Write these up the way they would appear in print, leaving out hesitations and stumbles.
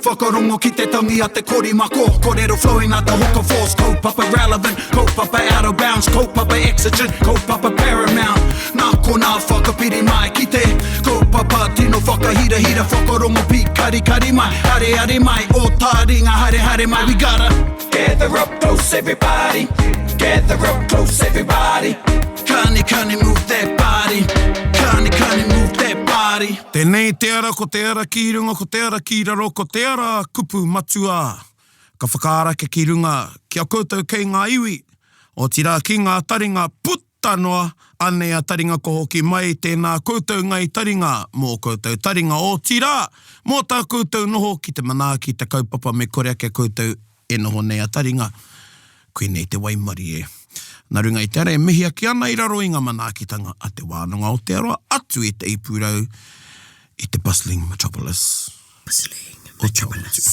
Whakarongo ki te tangi a te korimako Korero flowing like the hook of force Kaupapa relevant, kaupapa out of bounds Kaupapa exigent, kaupapa paramount Nā konā whakapiri mai ki te Kaupapa tino whakahirahira Whakarongo pīkarikari mai, areare mai Ō tāringa haere haere mai We gotta gather up close everybody Gather up close everybody Kani kani move that body Kani kani move that body Tēnei te ara, ko te ara ki runga, ko te ara ki raro, ko te ara kupu matua ka whakaara ake ki runga ki a koutou kei ngā iwi, otirā ki ngā taringa puta noa, anei a taringa ko hoki mai, tēnā koutou ngai taringa, mō koutou taringa, otirā, mō tā koutou noho ki te manaaki i te kaupapa me kore ake koutou E noho nei a taringa, koinei te waimarie. Na runga i te ara e mihi ake ana i raro i nga manaakitanga a Te Wānanga o Aotearoa atu i te ipurau i te bustling metropolis. Bustling metropolis.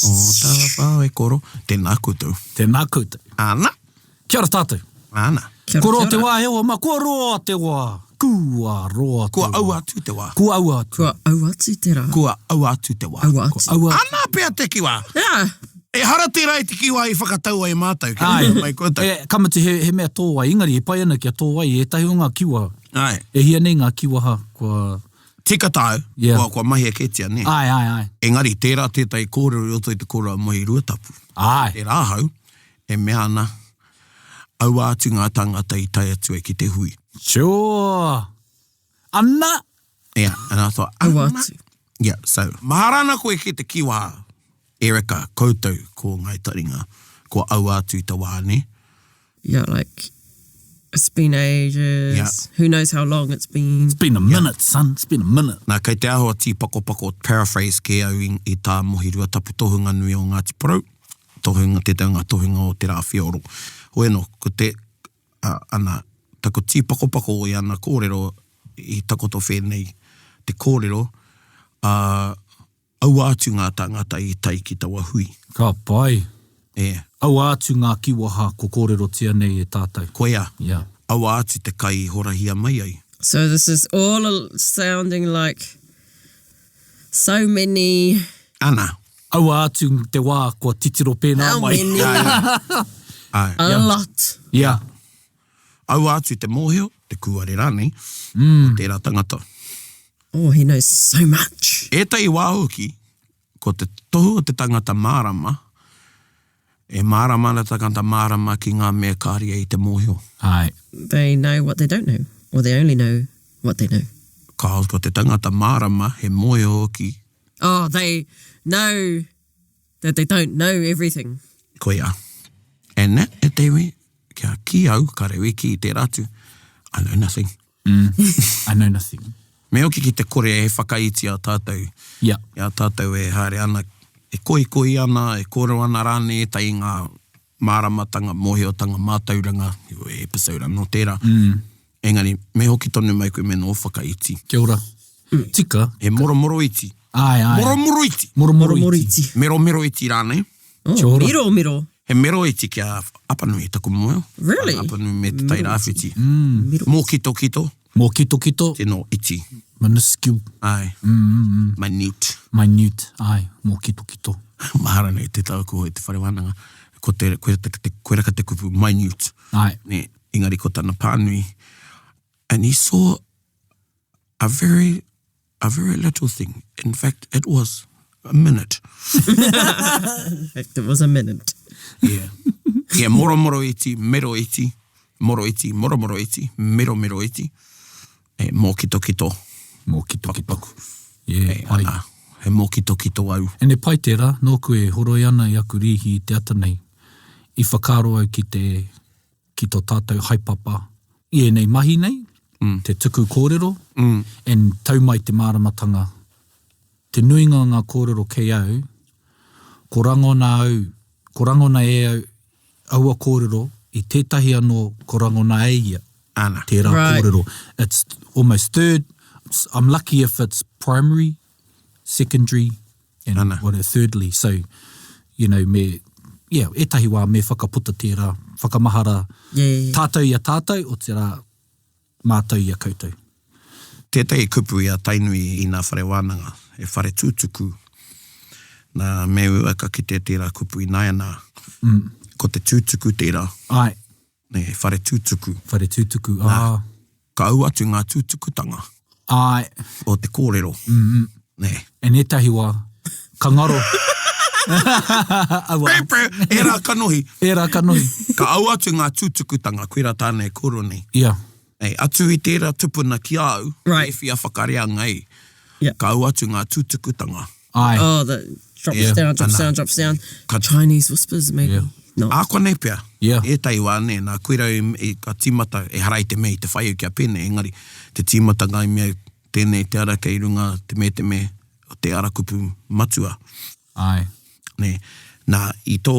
O Tāwhao e koro, tēnā koutou. Tēnā koutou. Ana. Kia ora tātou. Ana. Kua roa te wā, e hoa mā, kua roa te wā. Kua roa te Kua wā. aua atu te wā. Kua aua atu. Kua aua atu te rā. Kua aua atu te wā. Aua atu. Kua aua atu. Ana pea te kiwa. Yeah. Ehara tērā i te kiwa i whakatau ai mātou, kia Āe. mōhio mai koutou. E, ka mutu he, he mea tōwai, engari e pai ana kia tōwai ētahi o ngā kiwa. Āe. E hia nei ngā kiwaha kua... Tika tāu, Yeah. kua, kua mahia kētia, nē. Āe, āe, āe. Engari, tērā tētahi kōrero i roto i te kōrero a Mohi Ruatapu. Āe. Tērā ahau, e mea ana, aua atu ngā tāngata i tae atu ai ki te hui. Sure! Ana! Yeah, and I thought, Aua ana. atu. Yeah, so, mahara ana koe ki te kiwaha, Erica, koutou ko Ngai Taringa, kua aua atu i te wā, nē? Yeah, like, it's been ages. Yeah. Who knows how long it's been. It's been a minute, son, it's been a minute. Nā, kei te āhua tīpakopako, paraphrase kē au i, i tā Mohi Ruatapu tohunga nui o Ngāti Porou. tohunga, tētahi o ngā tohunga o Te Rāwheoro. Hoi anō, ko te, a, ana, taku tīpakopako i ana kōrero i takoto whēnei te kōrero, ā, aua atu ngā tāngata i tae ki taua hui. Ka pai. E. Aua atu ngā kīwaha ko kōrerotia nei e tātou. Koia. Yeah. Aua atu te kai i horahia mai ai. So this is all sounding like so many. Ana. Aua atu te wā kua titiro pēnā How mai. many? Āe. A lot. Yeah. Aua atu te mōhio, te kūare rānei, o tērā tangata. Oh, he knows so much. Ētahi wā hoki, ko te tohu o te tangata mārama, e mārama ana te tangata mārama ki ngā mea kāre ia i te mōhio. Āe. They know what they don't know, or they only know what they know. Kāo, ko te tangata mārama, he mōhio hoki Oh, they know that they don't know everything. Koia. And that, e te iwi, kia ki au, ka rewi ki tērā atu, I know nothing. Mm, I know nothing. Me hoki ki te kore e whakaiti a tātou, yeah. i a tātou e haere ana, e kohikohi ana, e kōrero ana rānei ētahi i ngā māramatanga, mōhiotanga, mātauranga, he episode anō tērā. Mm. Engari, me hoki tonu mai koe me nō whakaiti. Kia ora. Tika. He moromoro iti. Āe, āe. Moromoro iti. Moromoro iti. Meromero iti rānei. Oh, Kia ora. Miro, miro. He mero iti ki a Apanui, taku moe. Really? Apanui me Te Tai Rāwhiti. Mm. Miro. Mōkitokito. Mōkitokito. Tino iti. Minuscule. Āe. Mm, mm, mm. Minute. Minute, āe. Mōkitokito. Mahara nei te tāku i te whare wānanga. Ko te, koira te, te, koira ka te kupu minute. Āe. Nē. Engari ko tana pānui, and he saw a very, a very little thing. In fact, it was a minute. In fact, it was a minute. Yeah. Yeah, moromoro iti, mero iti, moro iti, moromoro iti, mero mero iti, e, mōkitokito. Mōkitokito. Pakupaku. Yeah, E, pai. ana, he mōkitokito au. And e pai tērā, nōku e horoi ana i aku rīhi i te ata nei, i whakaaro au ki te ki to tātou haepapa i ēnei mahi nei, te tuku kōrero, and tau mai te māramatanga. Te nuinga o ngā kōrero kei au, ko rangona au, ko rangona e au aua kōrero i tētahi anō ko rangona e ia Ana. tērā Right. kōrero. It's almost third, I'm lucky if it's primary, secondary, and Ana. what, thirdly. So, you know, me, yeah, ētahi wā me whakaputa tērā, whakamahara Yeah, yeah, yeah. tātou i a tātou, otirā mātou i a koutou. Tētahi kupu i a Tainui i nā whare wānanga, he whare tūtuku. Nā, me uaua ka kitea tērā kupu ināianā. Ko te tūtuku tērā. Āe. Nē, he whare tūtuku. Whare tūtuku, ā. Nā, ka au atu ngā tūtukutanga. Āe. O te kōrero. Mm. Nē. And ētahi wā, ka ngaro. Aua. Pē, pē, ērā kanohi. Ērā kanohi. Ka au atu ngā tūtukutanga, koirā tāna e kōrero nei. Ia. Nei, atu i tērā tupuna ki a au, right. e whia whakareanga ai. Yeah. Ka au atu ngā tūtukutanga. Ai. Oh, the drops Yeah. down, drops Ana. down, drops down. Ka- Chinese whispers, maybe. Yeah. Not. Ākonei pea, Yeah. ētahi wā nē, nā koira i, i, ka tīmata, ehara i te mea i te whai au kia pēnei, engari te tīmatanga i mea tēnei te ara kei runga te me te me o te ara kupu matua. Ai. Nē, nā, i tō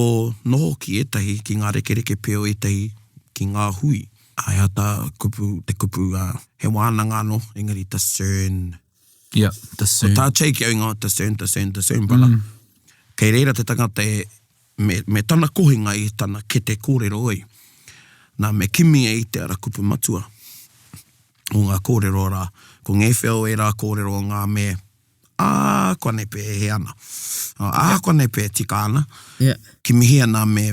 noho ki ētahi, ki ngā rekereke pea o ētahi, ki ngā hui, ai a tā kupu, te kupu, ā, he wānanga anō, engari discern. Yeah, discern. Ko tā Jake au ingoa, discern, discern, discern, brother. Mm. Kei reira te tangata e, me, me tana kohinga i tana kete kōrero oi. Nā, me kimi e i te ara kupu matua o ngā kōrero rā. Ko ngēwhea o ērā kōrero o ngā me, ā, kua nei pē e hē ana. Ā, kua nei pē e tika ana. Yeah. Kimihia nā me,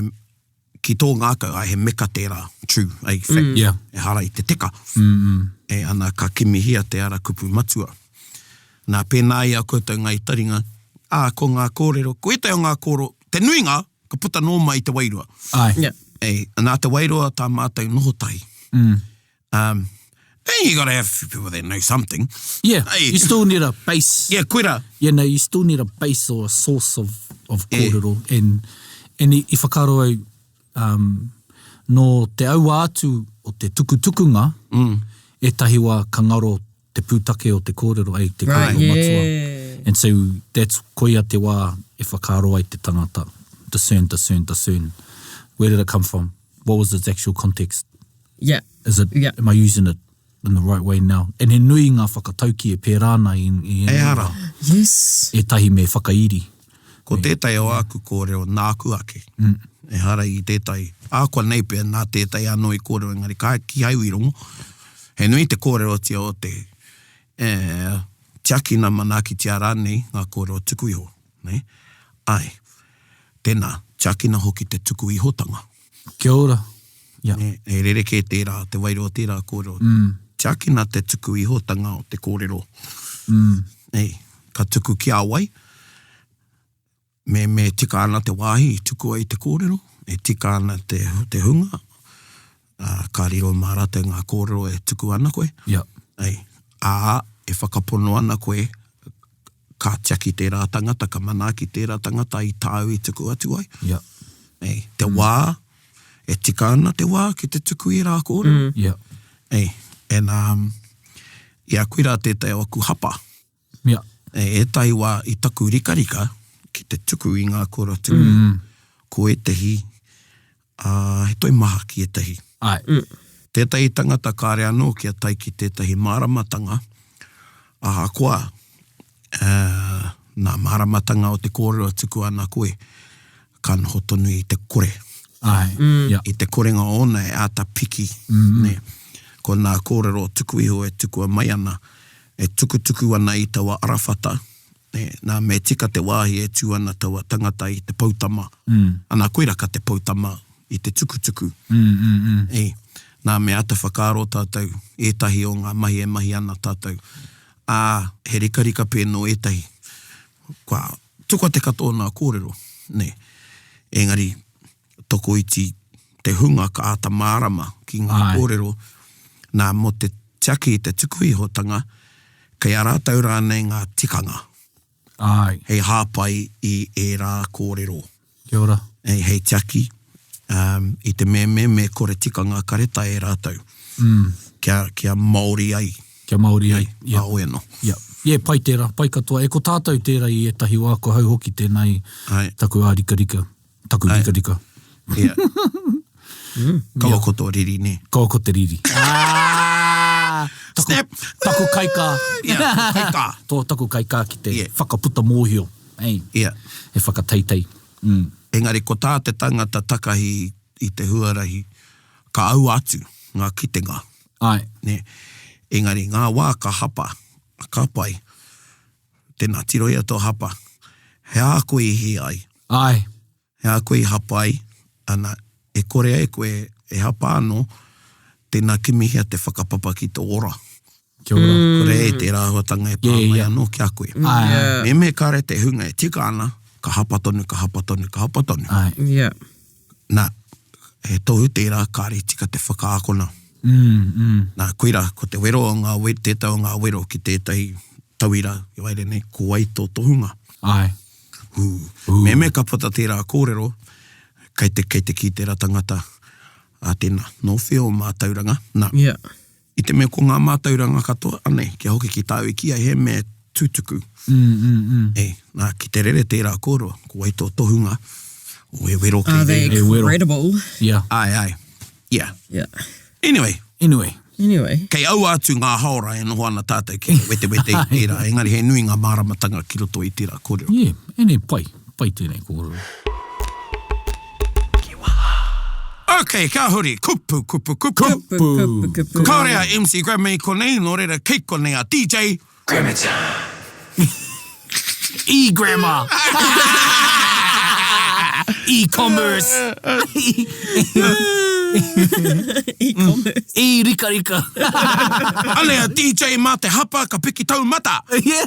ki tō ngākau, ai, he meka tērā, true, ai, fact, mm. Yeah. ehara i te teka. Mm -mm. E ana, ka kimihia te ara kupu matua. Nā, pēnā i a koutou ngā taringa, ā, ko ngā kōrero, ko ētahi o ngā kōrero, te nuinga, ka puta nō mai i te wairua. Ai. Yeah. E, nā te wairua tā mātou noho tahi. Mm. Um, and you gotta have a few people that know something. Yeah, Hey. you still need a base. Yeah, koira. Yeah, no, you still need a base or a source of, of Yeah. kōrero. And, and i, i whakaaro au, um, nō te aua atu o te tukutukunga, mm. ētahi wā ka ngaro te pūtake o te kōrero, ei, te Right, kōrero matua. yeah. And so that's koia te wā e whakaaro ai te tangata. Discern, discern, discern. Where did it come from? What was its actual context? Yeah. Is it, Yeah. am I using it in the right way now? And he nui ngā whakatauki e pērā ana i, i ēnei Ehara. wā. Yes. Ētahi me whakairi. Ko tētahi o āku kōrero nāku ake. Mm. Ehara i tētahi. Ahakoa nei pea nā tētahi anō i kōrero engari ka kīhai i rongo. He nui te kōrerotia o te e, tiakina manaakitia rānei ngā kōrero tuku iho. Nei? Ai, tēnā, tiakina hoki te tuku ihotanga. Kia ora. Yeah. Nē, he rerekē tērā, te wairua o tērā kōrero. Mm. Tiakina te tuku ihotanga o te kōrero. Mm. Nei, ka tuku ki a wai, me, me tika ana te wāhi i tuku ai te kōrero, e tika ana te, te hunga, ā, ka riro mā rātou ngā kōrero e tuku ana koe. Yeah. Ei, ā, e whakapono ana koe, ka tiaki tērā tangata, ka manaaki tērā tangata i tāu i tuku atu ai. Yeah. Ei, te mm. wā, e tika ana te wā ki te tuku i rā kōrero. Mm. Yeah. Ei, and, um, ia koirā tētahi o aku hapa. Yeah. E, ētahi wā i taku rikarika ki te tuku i ngā kōrero tuku, mm. ko ētahi, ā, he toimaha ki ētahi. Āe. Mm. Tētahi tangata kāre anō kia tae ki tētahi māramatanga, ahakoa, ā, nā māramatanga o te kōrero tuku ana koe, ka noho tonu i te kore. Āe, mm. yeah. I te korenga ōna e āta piki, mm -hmm. nē. Ko nā kōrero tuku iho e tukua mai ana, e tukutuku ana i taua arawhata, nē, nā, me tika te wāhi e tū ana taua tangata i te poutama. Mm. Ana, koira ka te poutama i te tukutuku. Mm, mm, mm. E, nā, me āta whakaaro tātou, ētahi o ngā mahi e mahi ana tātou. Ā, he rikarika pēnō ētahi. Kua tukua te katoa o nā kōrero, nē. Engari, tokoiti te hunga ka āta mārama ki ngā Āe. kōrero, nā, mō te tiaki i te tukuihotanga, kei a rātou rānei ngā tikanga Āe. hei hāpai i ērā kōrero. Kia ora. Hei, hei tiaki um, i te me, me, me kore tikanga ka reta e rātou. Mm. Kia, kia Māori ai. Kia Māori ai. Yeah. Aoi anō. Yeah. Yeah, pai tērā, pai katoa. E ko tātou tērā i ētahi wā, ko hau hoki tēnā i Ai. taku ārikarika, taku Ai. rikarika. Yeah. mm. Kaua ko tō riri, nē. Kaua ko te riri. Ah! Taku, Snap! Taku kaikā. Yeah, tō kaikā. Tō taku kaikā ki te Yeah. whakaputa mōhio. Ei. Yeah. E whakateitei. Mm. Engari ko tā te tangata takahi i te huarahi, ka aua atu ngā kitenga. Āe. Nē. Engari ngā wā ka hapa, ka pai, tēnā, tirohia tō hapa. He aha koe i hē ai? Āe. He aha koe i hapa ai? Ana, e kore ai koe e hapa anō, tēnā kimihia te whakapapa ki tō ora. Kia ora. Kore ai tērā āhuatanga e pā mai anō ki a koe. Āe, āe. Mehemea kāre te hunga e tika ana, ka hapa tonu, ka hapa tonu, ka hapa tonu. Āe. Yeah. Nā, he tohu tērā kāre i tika te whakaakona. Nā, koirā, ko te wero o ngā, tētahi o ngā wero ki tētahi tauira i waere nei, ko wai tō tohunga? Āe. Hū. Mehemea ka puta tērā kōrero, kei te, kei te kī tērā tangata, ā, tēnā, nō whea ō mātauranga? Nā. Yeah. I te mea ko ngā mātauranga katoa, anei, kia hoki ki tāu i kī ai, he mea tūtuku. E, nā, ki te rere tērā kōrero, ko wai tō tohunga, o e wero kei Are they reira. E wero. credible? Yeah. Āe, āe. Yeah. Yeah. Anyway. Anyway. Anyway. Kei aua atu ngā haora e noho ana tātou ki te wetewete i tērā, engari he nui ngā māramatanga ki roto i tērā kōrero. Yeah, ēnei pai, pai tēnei kōrero. Ok, ka huri. Kupu, kupu, kupu. Kupu, kupu, kupu. Kāore a MC Grammy i konei, nō reira kei konei a DJ. Grammy time. E-grammar. E-commerce. E-commerce. E-rikarika. Anei a DJ mā te hapa ka piki taumata. Yeah.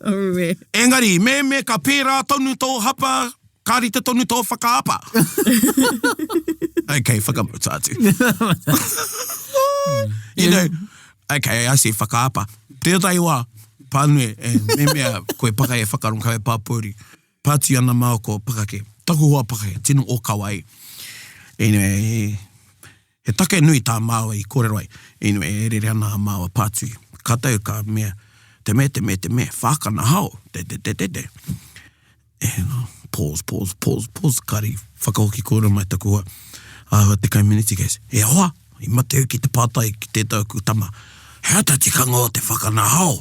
Aue. Engari, mehemea ka pērā tonu tō hapa, ka rite tonu tō whakaapa. Okay, whakamutu atu. You know, okay, I see whakaapa. Tētahi wā, pānui, e, mehemea koe paka e whakarongo kau e pāpōuri, pātui ana māua ko Pakake, taku hoa Pakake, tino ōkawa ai. Anyway, He take nui tā māua i kōrero ai, anyway, e rere ana a māua pātui. Ka tau ka mea, te me, te me, te me, whākana hao, te, te, te, te, te. E, no, pause, pause, pause, pause, kāri whakahoki kōrero mai taku hoa, āhua 10 miniti kei, e hoa, i mate au ki te pātai ki tētahi o aku tama, he aha te tikanga o te whakana hao?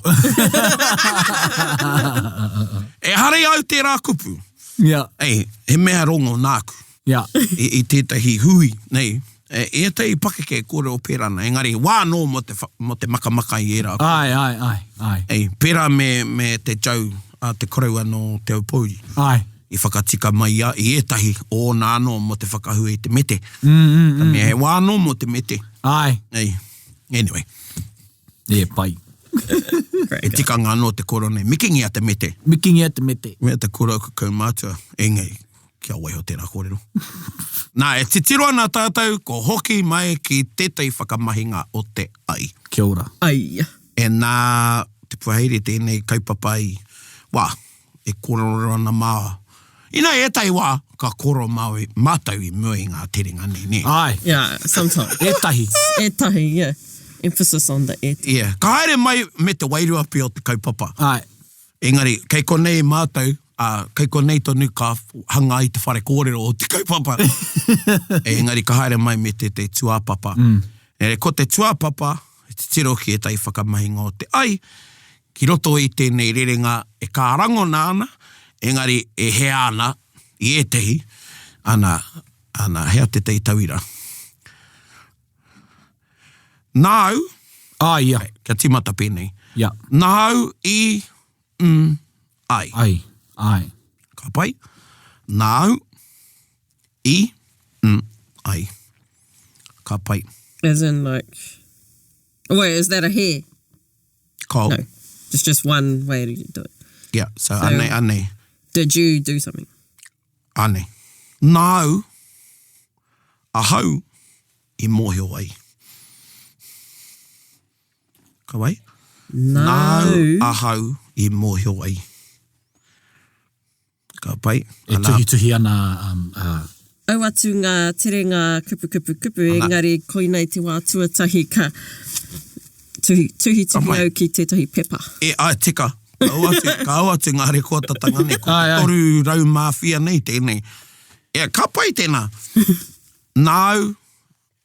Ehara i a au tērā kupu. Yeah. Ei, he mea rongo nāku. Yeah. I, i tētahi hui, nei, e, ētahi pakeke e kōrero pērā ana, engari wā anō mō te, mō te makamaka i ērā. Āe, āe, āe, āe. Ei, pērā me, me te Joe, a te koroua nō Te Aupōuri. Āe. I whakatika mai ia i ētahi o ōna anō mō te whakahua i te mete. Mm, mm, mm. Ka mea, he wā anō mō te mete. Āe. Ei, anyway. E, pai. He tikanga anō te koro nei. Mikingia te mete. Mikingia te mete. Mea te koro aku kaumātua, engari, kia waiho tērā kōrero. Nā, e titiro ana tātou, ko hoki mai ki tētahi whakamahinga o te ai. Kia ora. Ai. E nā Te Puaheire tēnei kaupapa i, wā, e kōrerorero ana mā, inā ētahi wā, ka kōrero māui, mātou i mua i ngā terenga nei, nē? Āe. Yeah, sometimes. Ētahi. Ētahi, yeah. Emphasis on the ētahi. Yeah. Ka haere mai me te wairua pea o te kaupapa. Āe. Engari, kei konei mātou, ā, kei konei tonu ka hanga ai te whare kōrero o te kaupapa. Engari, ka haere mai me tētahi tūāpapa. Mm. E, ko te tūāpapa, he titiro ki ētahi whakamahinga o te ai, ki roto i tēnei rerenga e kā rangona ana, engari e hea ana i ētahi, ana, ana, hea tētahi tauira. Nāu, Ah, ia. kia tīmata pēnei. Ia. Nāu i, mm, ai. Ai, ai. Ka pai. Nāu i, mm, ai. Ka pai. As in like, wait, is that a hair? Kao. No. It's just one way to do it. Yeah, so, so anei, anei. Did you do something? Anei. Nāu, ahau i mōhio ai. Ka wai? Nāu. Nāu ahau i mōhio ai. Ka pai. E tuhituhi ana um, uh, Au atu ngā terenga kupu kupu kupu, engari koinei te wā tuatahi ka tuhi, tuhituhi au ki tētahi pepa. E, ai, tika. Ka au atu, ka au atu ngā rekoatatanga nei, ko te 300 māwhia nei tēnei. E, ka pai tēnā. Nāu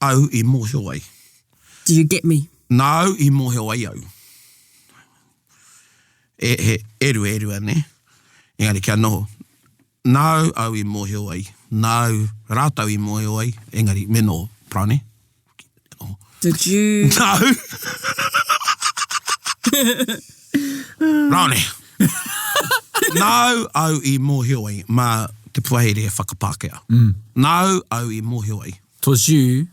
au i mōhio ai. Do you get me? Nāu i mōhio ai au. E, he, e rua, e rua, nē? Engari kia noho. Nāu au i mōhio ai, nāu rātou i mōhio ai, engari me noho, Parane. Did you... Nāu! Rāone! Nāu au i mōhio ai, mā Te Puahere e whakapākehā. Nāu au i mōhio ai. Twas you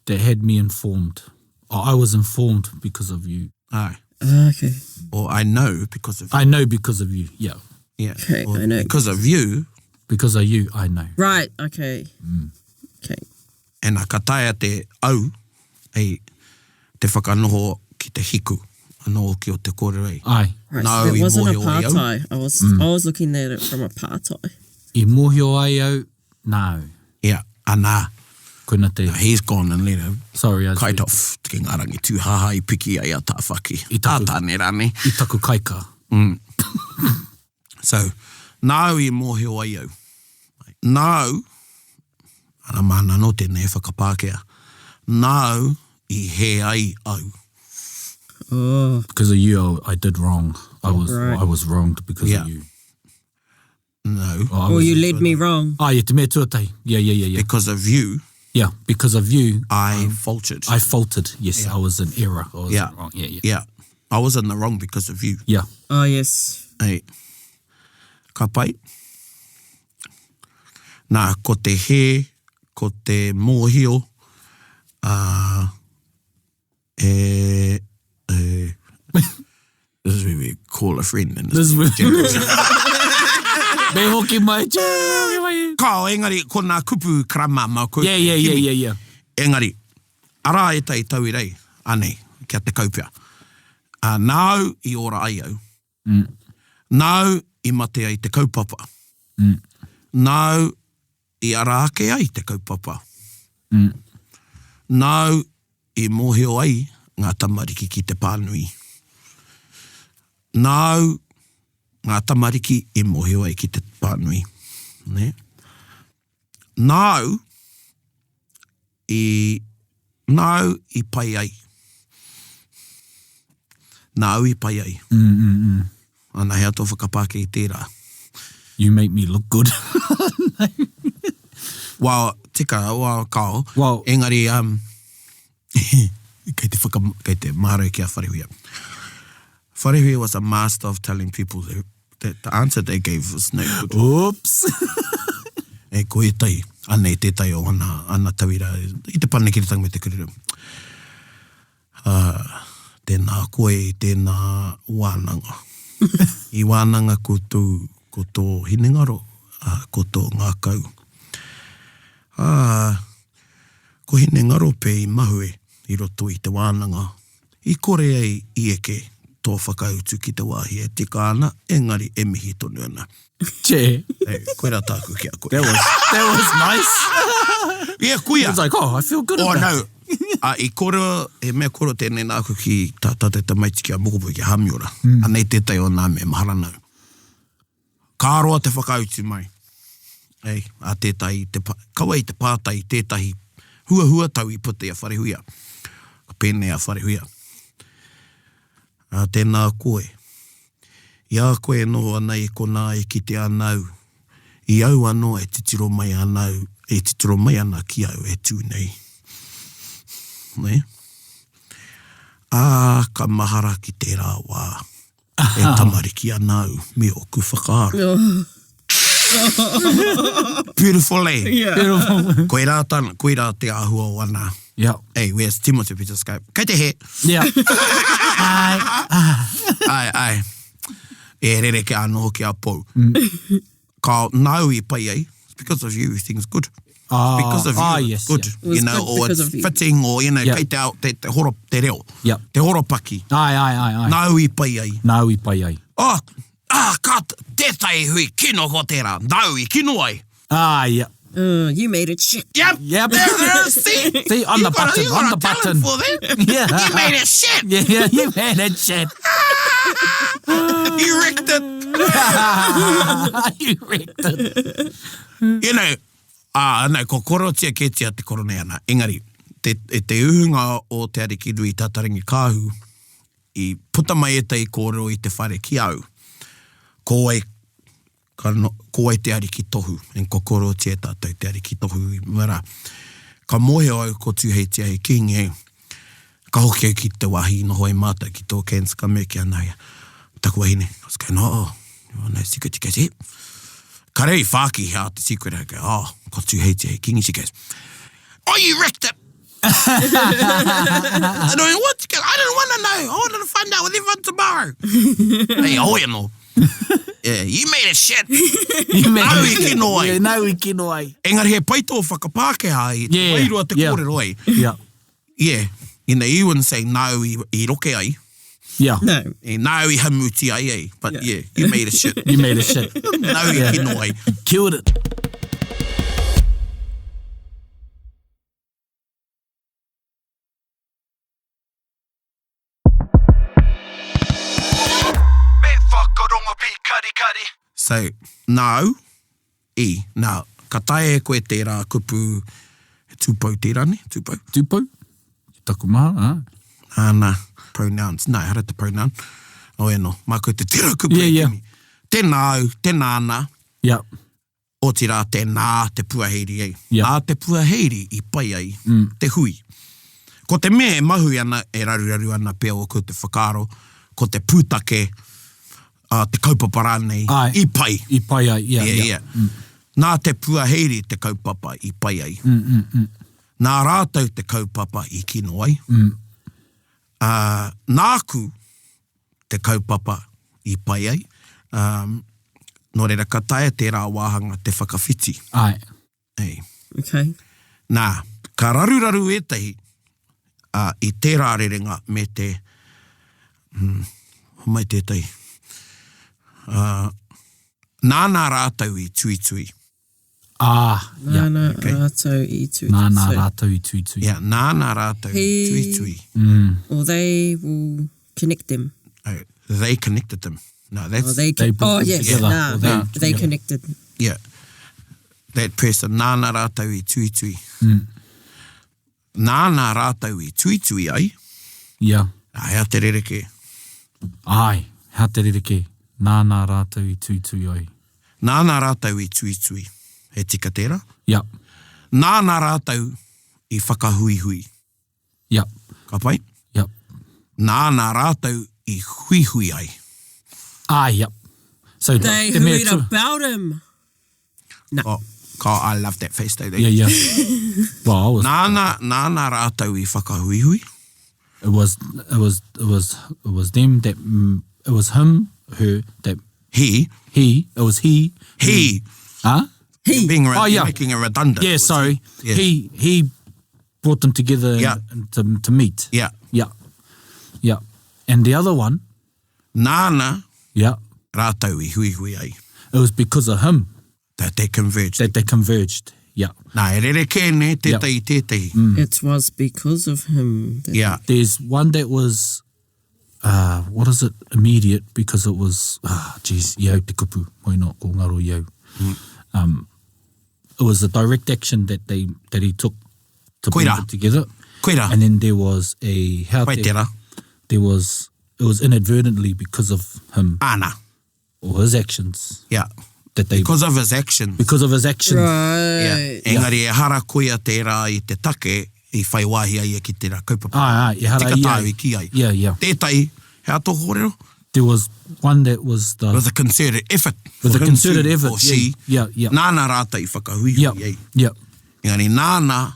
that had me informed. Or I was informed because of you. Āe. Ah, okay. Or I know because of you. I know because of you, yeah. Yeah. Okay, Or I know. Because of you. Because of you, I know. Right, okay. Okay. And ka taea te au, ei, te whakanoho ki te hiku anō hoki o te kōrero ei. Āe. Right, Nāu so i that wasn't a mōhio ai au. pātai. I was, I was looking at it from a pātai. I mōhio ai au, nāu. Yeah, anā. Koina te... He's gone and let her Sorry, I... kite off ki ngā rangi tūhāhā i piki ai a Tāwhaki. I taku- A Tāne rānei. I taku kaika. So, nāu i mōhio ai au. Nāu, ana māna anō tēnei e whakapākehā, nāu i hē ai au. Oh. Because of you, I did wrong. I was, Right. I was wronged because Yeah. of you. No. Oh, I Or was, you led me wrong. Ah, yeah, te mea tuatahi. Yeah, yeah, yeah, yeah. Because of you, Yeah, because of you, I faltered. I faltered. Yes, I was in error. I was Yeah. wrong. Yeah, yeah. Yeah. I was in the wrong because of you. Yeah. Oh, yes. Ei. Ka pai. Nā, ko te hē, ko te mōhio, ā, e, e, this is where we call a friend. And This is where... Me hoki mai, hoki mai. Kao, engari, ko nā kupu karama mā koutou. Yeah, yeah, yeah, yeah, yeah. Engari, arā ētahi tauira ei, anei, kia tekau pea. Ā, nāu i ora ai au. Mm. Nāu i mate ai te kaupapa. Mm. Nāu i ara ake ai te kaupapa. Mm. Nāu i mōhio ai ngā tamariki ki te pānui. Nāu ngā tamariki i mōhio ai ki te pānui. Nē? Nāu i, nāu i pai ai. Nāu i pai ai. Mm, mm, mm. Ana, hea tō whakapākē i tērā? You make me look good. Well, tika, well, kao. Well, Engari, um, kei te whaka, kei te mārau ki a Wharehuia. Wharehuia was a master of telling people that, that the answer they gave was no good. Oops. E ko ētahi, anei tētahi o ana, ana tauira i te panekiretanga me te kururu. Ā, tēnā koe i tēnā wānanga. I wānanga koutou ko tō hinengaro, ā, ko tō ngākau. Ā, ko hinengaro pea i mahue i roto i te wānanga, i kore ai i eke tō whakautu ki te wāhi e tika ana, engari e mihi tonu ana. Che. Hey, koirā tāku ki a koe. That was, that was nice. Yeah, kuia. It's like, oh, I feel good Oh, about no. it. A, i kōrero, he mea kōrero tēnei nāku ki tā tātou tamaiti ki a Mokopū, ki a Hamiora. Mm. Anei tētahi o nā mea mahara nau. Ka roa te whakautu mai. Ei, a tētahi, te, kaua i te pātai, tētahi huahuatau i puta i a Wharehuia. Ka pēnei a Wharehuia. Ā, tēnā koe. I a koe e noho ana i konā e kite ana au, i au anō e titiro mai ana au, e titiro mai ana ki au e tū nei. Nē? Ā, ka mahara ki tērā wā e tamariki ana au me ōku whakaaro. Beautiful, eh? Yeah. Beautiful. Koirā tana, koirā te āhua o ana. Yeah. Hey, where's Timothy Peter Skype? Kei te he. Yeah. Ai. Ai, ai. E rereke anō hoki a Pou. Mm. Ka nāu i pai ai, it's because of you, things good. Ah, because of you, ah, it's yes, good. yeah. It was You know, good or because it's of you. fitting, or, you know, Yeah. kei te, ao, te, te, horo, te reo, Yeah. te horopaki. Ai, ai, ai, ai. Nāu i pai ai. Nāu i pai ai. Oh, ah, ka, tētahi hui kino ko tērā. Nāu i kino ai. Ah, yeah. Uh, you made it shit. Yep. Yep. There it is. See? See, on you the got a- button, you got on a the talent button. For that. Yeah. You made it shit. Yeah, yeah, you made it shit. You wrecked it. you wrecked it. You know, ah, no, ko korotia ketia te korone ana. Engari, te, e te uhunga o Te Ariki Nui Tatarangi Kāhu, i puta mai ētahi kōrero i te whare ki au. Ko wai, ka no, ko wai te ariki tohu, and ko korotia tātou te ariki tohu i mua rā. Ka mōhio au ko Tūheitia he kīngi, eh. Ka hoki au ki te wāhi i noho ai mātou ki tō Cairns, ka mea ki a Naia, taku wahine, I was going, oh, oh. You want to know secret? She goes, yeah. Kare i whāki hea te secret. I go, oh, ko Tūheitia he kingi. She goes, oh, you wrecked it. I don't what? She goes, I don't want to know. I wanted to find out with everyone tomorrow. hey, hoi anō. Yeah, you made a shit. You made Nāu i kino ai. Yeah, nāu i kino ai. Engari he pai tō whakapākehā i te Yeah, wairua te yeah. kōrero ai. Yeah. Yeah, you know, you wouldn't say nāu i, i roke ai. Yeah. No. Eh, nāu i hamuti ai, eh? But yeah, you made a shit. You made a shit. Nāu i kino ai. Killed it. Me whakarongo pīkarikari. So, nāu, i, nā, ka taea e koe tērā kupu, he tūpou tērā, nē? Tūpou? Tūpou? Ki taku maha, ā. Āna, pronouns, nā, ehara te pronoun. Heoi anō, māku te tira kupu Yeah, e yeah. kimi. Te nāu, te nāna, Yeah. Otirā tēnā te puaheiri ei. Yeah. Nā te puaheiri i pai ai te hui. Ko te mea e mahui ana, e raruraru ana pea ō koutou whakaaro, ko te pūtake, ā, te kaupapa rānei, Āe. i pai. I pai ai, yeah, Yeah, yeah. yeah. Nā te puaheiri te kaupapa i pai ai. Nā rātou te kaupapa i kino ai. Ā, nāku te kaupapa i pai ai, ā, nō reira ka taea tērā wāhanga te whakawhiti. Āe. Ei. Okay. Nā, ka raruraru ētahi, ā, i tērā rerenga me te, hmm, homai tētahi, ā, nāna rātou i tuitui. Ah, yeah. Nāna Okay. rātou i tuitui. Nāna rātou i tuitui. Yeah, nāna rātou i He- tuitui. Or they will connect them. Oh, they connected them. No, that's, Or they, They brought oh, them yes, together. nah, Or they- they, they yeah. connected. yeah. That person, nāna rātou i tuitui. Mm. Nāna rātou i tuitui ai, Yeah. ā, hea te rerekē. Āe, hea te rerekē. Nāna rātou i tuitui ai. Nāna rātou i tuitui. He tika tērā? Yeah. Nāna rātou i whakahuihui. Yeah. Ka pai? Yeah. Nāna rātou i huihui ai. Ah, yep. So They te mea huied tu- about him. Oh, God, I love that face though. Yeah, yeah. Well, I was, Nāna, nāna rātou i whakahuihui. it was, it was, it was, it was them that, mm, it was him, her, that He, he, it was he. he, Huh? He. being re- Oh, yeah. making it redundant. Yeah, was sorry. Yeah. He, he brought them together Yeah. and to, to meet. Yeah. Yeah. Yeah. And the other one, Nāna yeah, rātou i huihui ai. it was because of him That they converged. that they converged. Yeah. Nā, e rerekē nē, tētahi, tētahi. Mm. It was because of him. That Yeah. There's one that was, uh, what is it, immediate, because it was, ah, geez, i au te kupu, moi no, ko ngaro i au. Mm. Um, it was a direct action that they that he took to bring Koira. it together. Koira. And then there was a, how Pai te, tērā. there was, it was inadvertently because of him Āna. or his actions Yeah. that they, Because of his actions. because of his actions. Right. Yeah. Engari ehara koia tērā i te take i whai wāhi ai ia ki tērā kaupapa. Āe, āe, ehara Tika ia. tāu i kī ai. Yeah, yeah. Tētahi, hea tō kōrero? There was one that was the, It was a concerted effort. With for a him concerted to, effort, Or yeah, she. yeah, yeah. Nāna rātou i whakahuihui yeah, ai. yeah, Engari nāna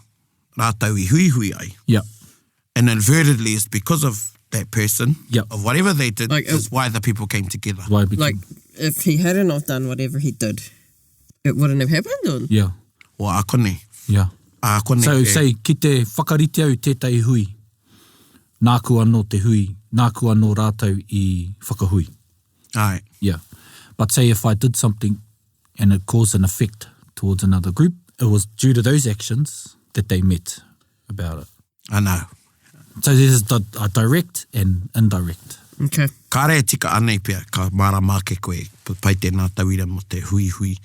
rātou i huihui ai. yeah. Inadvertently, it's because of that person, Yeah. of whatever they did, Like, is why the people came together. Why it became, Like, if he hadn't have done whatever he did, it wouldn't have happened. Or? yeah, O a konei. yeah. A konei. So, e- say, ki te whakarite au tētahi hui, nāku anō te hui, nāku anō rātou i whakahui. Āe. Yeah. But say if I did something and it caused an effect towards another group, it was due to those actions that they met about it. I know. So there's the, a direct and indirect. Okay. Kāre e tika anei pea, ka mārama ake koe, pai tēnā tauira mō te huihui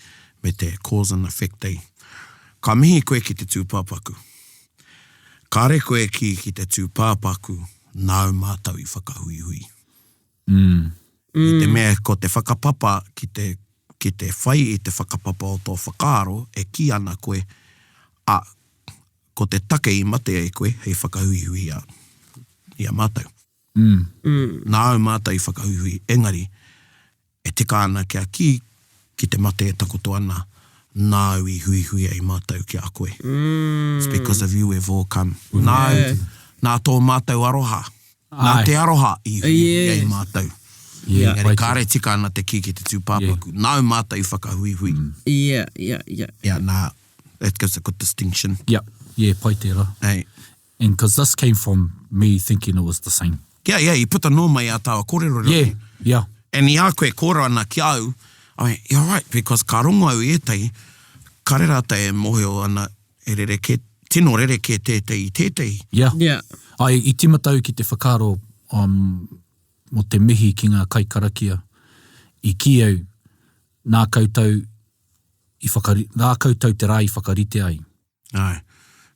me te cause and effect ei. Ka mihi koe ki te tūpāpaku. Kāre koe ki ki te tūpāpaku, nāu mātou i whakahuihui. Mm. I te mea ko te whakapapa ki te, ki te whai i te whakapapa o tō whakaaro e kī ana koe, a, ko te take i mate ai koe hei whakahuihui i a, i a mātou. Mm. Nāu mātou i whakahuihui, engari, e tika. tika ana kia kī ki te mate e takoto ana, nāu i huihui ai mātou ki a koe. It's because of you we've all come. Nāu, nā tō mātou aroha, nā te aroha i huihui ai mātou. Engari kāre tika ana te kī ki te tūpāpaku, nāu mātou i whakahuihui. Yeah, yeah, yeah. Yeah, nā, that gives a good distinction. Yeah, yeah, pai tērā. Hey. And cause this came from me thinking it was the same. Yeah, yeah, i puta noa mai a tāua kōrero reo. Yeah, yeah. And i a koe kōrero ana ki a au, I went, you're right, because ka rongo au i ētahi, kare rātou e mōhio ana he rerekē, tino rerekē tētahi i tētahi. Yeah. Yeah. Ai, i tīmata au ki te whakaaro um, mō te mihi ki ngā kaikarakia. I kī au, nā koutou i whakari, nā koutou te rā i whakarite ai. Āe.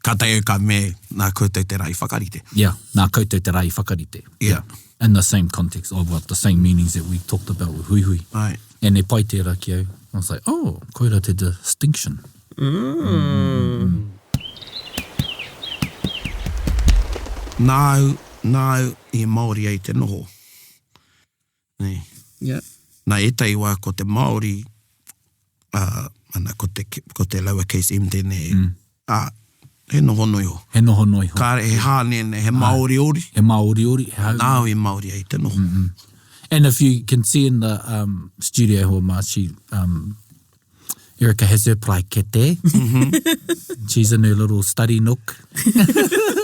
Kātahi au ka me, nā koutou te rā i whakarite. Yeah, nā koutou te rā i whakarite. Yeah. In the same context of what the same meanings that we talked about with Huihui. Āe. And e pai tērā ki au. I was like, oh, koira te distinction. Mm. Nāu, nāu i Māori ai te noho. Nē. Yeah. Nā ētahi wā ko te Māori, ā, ana, ko te, ko te lower case M tēnei, mm. ā, he noho noa iho. He noho noa iho. Kāre, he hānene, he māoriori. He māoriori, he hau. Nāu i Māori ai te noho. Mm -hmm. And if you can see in the um, studio hoa mā, she, um, Erica has her paraikete. Mm -hmm. She's in her little study nook.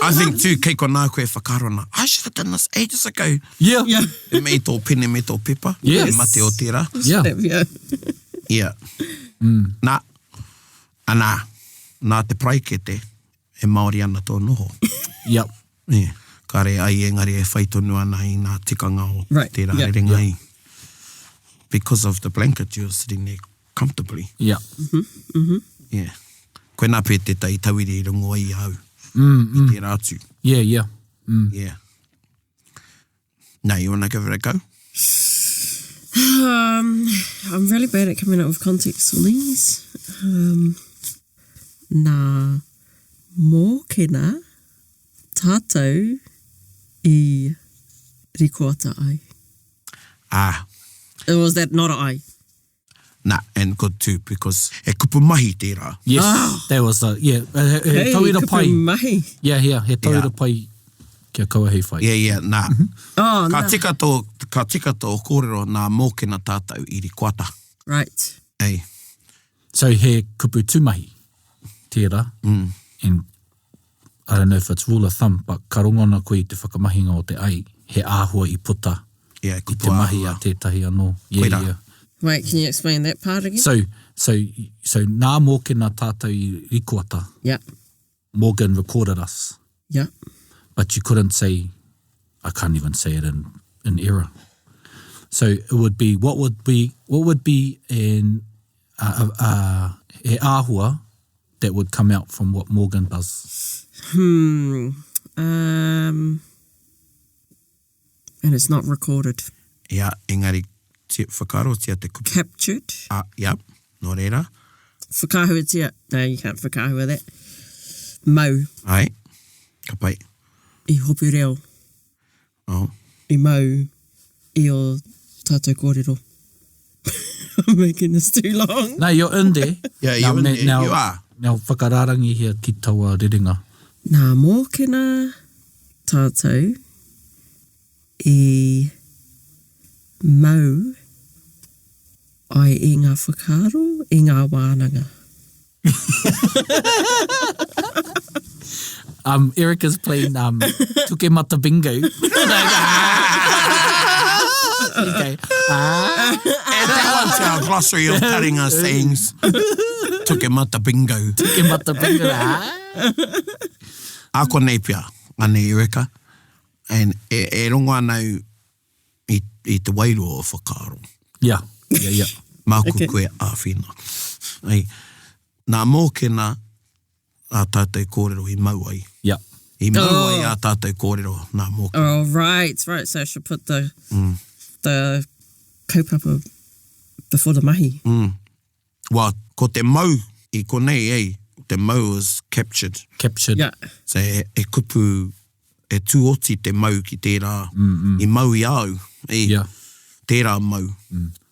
I think too, kei konā koe whakaaro ana, I should have done this ages ago. Yeah. Yeah. E mei tō pene me tō pepa. Yes. E mate o tērā. Yeah. Yeah. Yeah. Mm. Nā, anā, nā te paraikete, e Māori ana tō noho. Yep. Yeah. Kāre ai engari e whai tonu ana i ngā tikanga o right. tērā yeah. rerenga yeah. i. Because of the blanket you're sitting there comfortably. Yeah. Mm -hmm. Mm -hmm. Yeah. Koinā pē tētahi tauira i rongo ai i a au. Mm, mm. I tērā atu. Yeah, yeah. Mm. Yeah. Now, you wanna give it a go? Um, I'm really bad at coming up with context on these. Um, nā Mōkena tātou i rikoata ai. Ah. Or was that not a ai? Nah, and good too, because he kupu mahi tērā. Yes, Ah. that was a, yeah, he, he Hey, tauira kupu pai. mahi. Yeah, yeah, he tauira Yeah. pai kia kaua hei whai. Yeah, yeah, nā. Oh, Ka nā. tika tō, ka tika tō kōrero nā Mōkena tātou i rikoata. Right. Ei. So he kupu tūmahi tērā, mm. and I don't know if it's rule of thumb, but ka rongo ana koe i te whakamahinga o te ai, he āhua i puta Yeah, i kupu te mahi āhua. a tētahi anō. Yeah, Koirā. yeah. Wait, can you explain that part again? So, so, so nā Mōkena tātou i rikoata, yeah, Morgan recorded us, yeah. but you couldn't say, I can't even say it in, in error. So it would be, what would be, what would be an, uh, uh, he āhua that would come out from what Morgan does? Hmm. Um, and it's not recorded. Yeah, engari, tia, whakaarotia te kupu. Captured. Ah, yep, nō reira. Whakaahuatia. No, you can't whakaahua that. Mau. Ai, ka pai. I hopu reo. Oh. I mau i o tātou kōrero. I'm making this too long. No, you're in there. Yeah, you're in me- there. Now, You are. Now, whakarārangihia ki taua rerenga. Nā Mōkena tātou i mau ai i ngā whakaaro, i ngā wānanga. Um, Erica's playing um, Tuke Mata Bingo. okay. Ah. Add that one to our glossary of taringa sayings. Tuke mata bingo. Tuke Mata Bingo. Ah. A konei pea, anei Erica, and e, e rongo ana au i, i te wairua o whakaaro. Yeah, yeah, yeah. Māku Okay. koe āwhina. Ei, nā Mōkena ā tātou kōrero i mau ai. Yeah. I mau ai Oh. ā tātou kōrero nā Mōkena. Oh, right, right. So I should put the, the kaupapa before the mahi. Mm. Well, ko te mau i konei, ei, te mau is captured. Captured. Yeah. So he, he kupu, he tūoti te mau ki tērā, mm, mm. i mau i au, i Yeah. tērā mau.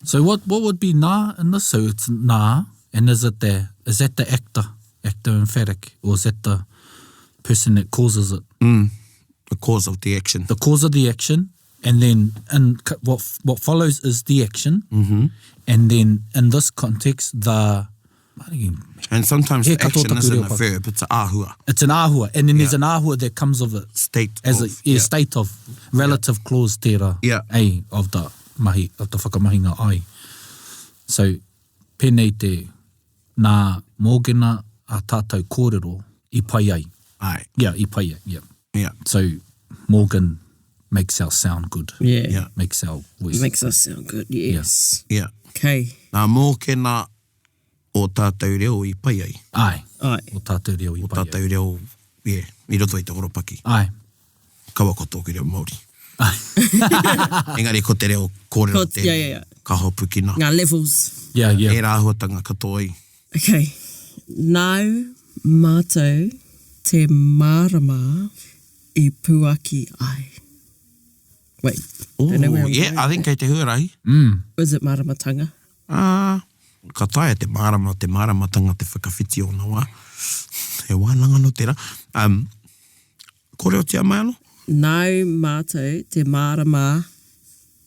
So what what would be nā in this? So it's nā, and is it the, is that the actor, actor emphatic, or is that the person that causes it? Mm, the cause of the action. The cause of the action, and then in what what follows is the action, mm -hmm. and then in this context, the And sometimes the action isn't a verb, it's an āhua. It's an āhua, and then yeah. there's an āhua that comes of it. State as of. A, yeah, yeah. state of, relative yeah. clause tērā, yeah. ei, of the mahi, of the whakamahinga ai. So, pēnei te, nā Mōgena a tātou kōrero i pai ai. Ai. Yeah, i pai ai, yeah. Yeah. So, Morgan makes our sound good. Yeah. Yeah. Makes our voice. Makes us sound good, yes. Yeah. Okay. Nā Mōkena o tātou reo i pai ai. Ai. Ai. O tātou reo i pai ai. O tātou reo, yeah, i roto i te horopaki. Ai. Kaua ko tōku reo Māori. Ai. Engari ko te reo kōrero Ko, tēnei. yeah, yeah, yeah. Ka hopukina. Ngā levels. Yeah, yeah. Ērā āhuatanga katoa i. Okay. Nāu mātou te mārama i puaki ai. Wait. Don't know where Ooh, I'm yeah, going I think kei te huarahi. Mm. Is it māramatanga? Ā, ka taea te mārama, te māramatanga te whakawhiti ōna wā. He wānanga nō tērā. Um, kōrerotia mai anō? Nāu mātou te mārama